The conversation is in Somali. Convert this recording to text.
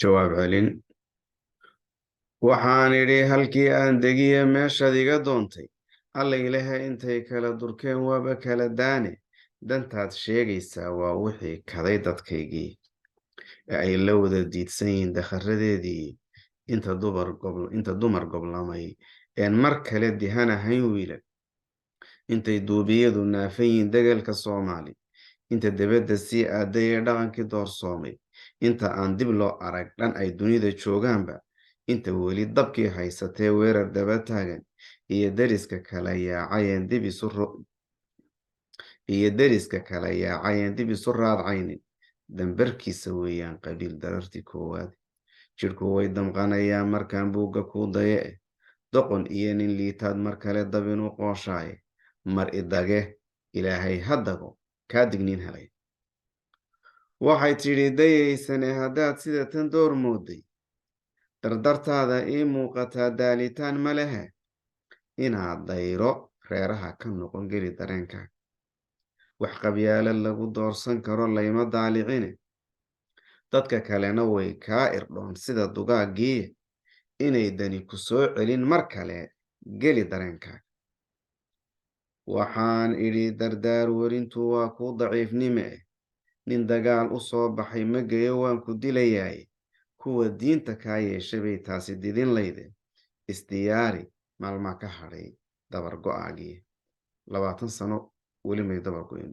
Jawaab celin. Waxaan idhi halkii aan degiye meeshaad iga doontay, Alla ilaha, intay kala durkeen waaba kala daane. Dantaad sheegaysaa waa wixii kaday dadkaygii ee ay la wada diidsan yihiin dakharadeedii. Inta dumar goblamay een mar kale dihanahayn wiilal, intay duubiyadu naafan yihiin degelka Soomaali, inta debadda sii aaday ee dhaqankii doorsoomay, inta aan dib loo arag dhan ay dunida joogaanba, inta weli dabkii haysatee weerar daba taagan, iyo deriska kala yaacayeen dib isu raadcaynin, dambarkiisa weeyaan qabiil darartii koowaad. Jidhku way damqanayaan markaan buugga kuu daye eh. Doqon iyo nin liitaad mar kale dabinu qooshaaye. Mar idage Ilaahay ha dago kaa digniin helay. Waxay tidhi dayaysane, haddaad sida tan door mooday, dardartaada ii muuqataa daalitaan ma lehe. Inaad dayro reeraha ka noqon geli dareenkaaga. Wax qabyaalad lagu doorsan karo layma daalicine. Dadka kalena way kaa irdhoon sida dugaaggii. Inay dani ku soo celin mar kale geli dareenkaaga. Waxaan idhi dardaar werintu waa kuu daciifnime eh. Nin dagaal u soo baxay ma geyo waan ku dilayaaye. Kuwa diinta kaa yeeshay bay taasi didin layde. Isdiyaari, maalmaa ka hadhay dabar go-aagii. 20 sano weli may dabar go'in.